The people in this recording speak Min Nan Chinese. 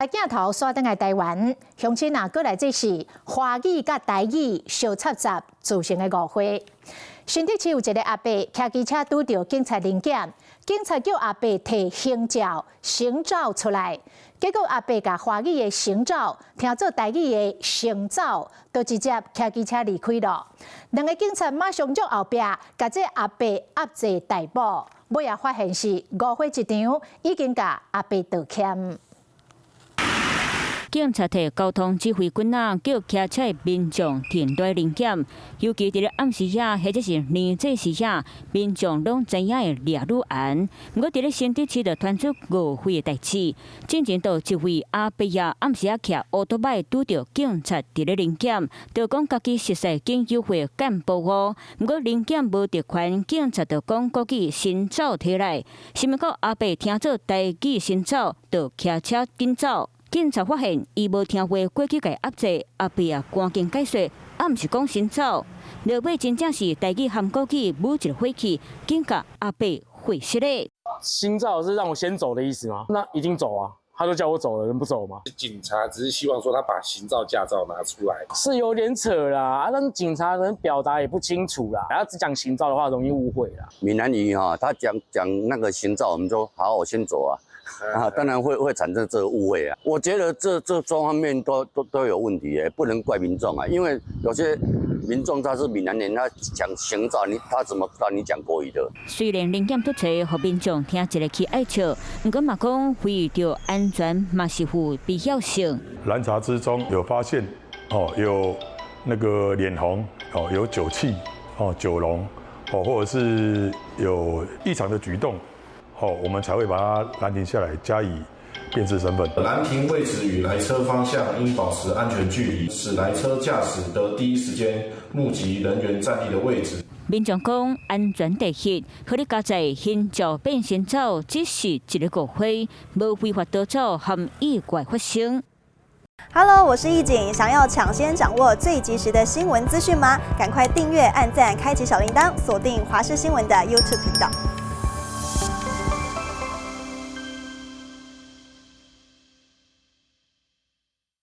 鏡頭煞轉來台灣，鄉親啊，閣來這是華語佮台語相摻雜造成的誤會。新竹市有一个阿伯騎機車拄著警察臨檢，警察叫阿伯提行照、行照出來，結果阿伯共華語的行照聽做台語的先走，就直接騎機車離開囉。兩个警察馬上捉後壁，共這阿伯押坐逮捕，尾仔發現是誤會一場，已經共阿伯道歉。警察提交通指揮棍仔，叫騎車的民眾停落來臨檢，尤其佇咧暗時仔或者是年節時仔，民眾攏知影會掠愈嚴。毋過佇咧新竹市就傳出誤會的代誌，進前就一位阿伯仔暗時仔騎烏托擺拄著警察佇咧臨檢，就講家己熟似警友會幹部哦。毋過臨檢無特權，警察就講國語先走提來，想欲到阿伯聽做台語先走，就騎車緊走。警察發現伊無聽話，過去共壓制，阿伯啊趕緊解釋，啊毋是講先走，落尾真正是台語含國語舞一個火氣，緊共阿伯會失咧。行照是讓我先走的意思嗎？那一定走啊，他都叫我走了，能不走嗎？警察只是希望說他把行照駕照拿出來，是有點扯啦，啊，但警察可能表達也不清楚啦，然後只講行照的話容易誤會啦。閩南語哈，他講講那個行照，我們就好，我先走啊。啊，當然會產生這個誤會啊！我覺得這雙方面都有問題，不能怪民眾啊，因為有些民眾他是閩南人，他講行照，你他怎麼知道你講國語的？雖然臨檢突槌，予民眾聽一个去愛笑，毋過嘛講為著安全嘛是有必要性。攔查之中有發現，哦，有那個臉紅，哦，有酒氣，哦，酒容，哦，或者是有異常的舉動。好，我們才會把它攔停下來，加以辨識身份。攔停位置與來車方向應保持安全距離，使來車駕駛得第一時間目擊人員站立的位置。民眾講安全第一，予你加載行照變先走，只是一个誤會，無非法逃走和意外發生。 Hello，我是易景，想要搶先掌握最及時的新聞資訊嗎？趕快訂閱、按讚、開啟小鈴鐺，鎖定華視新聞的 YouTube 頻道。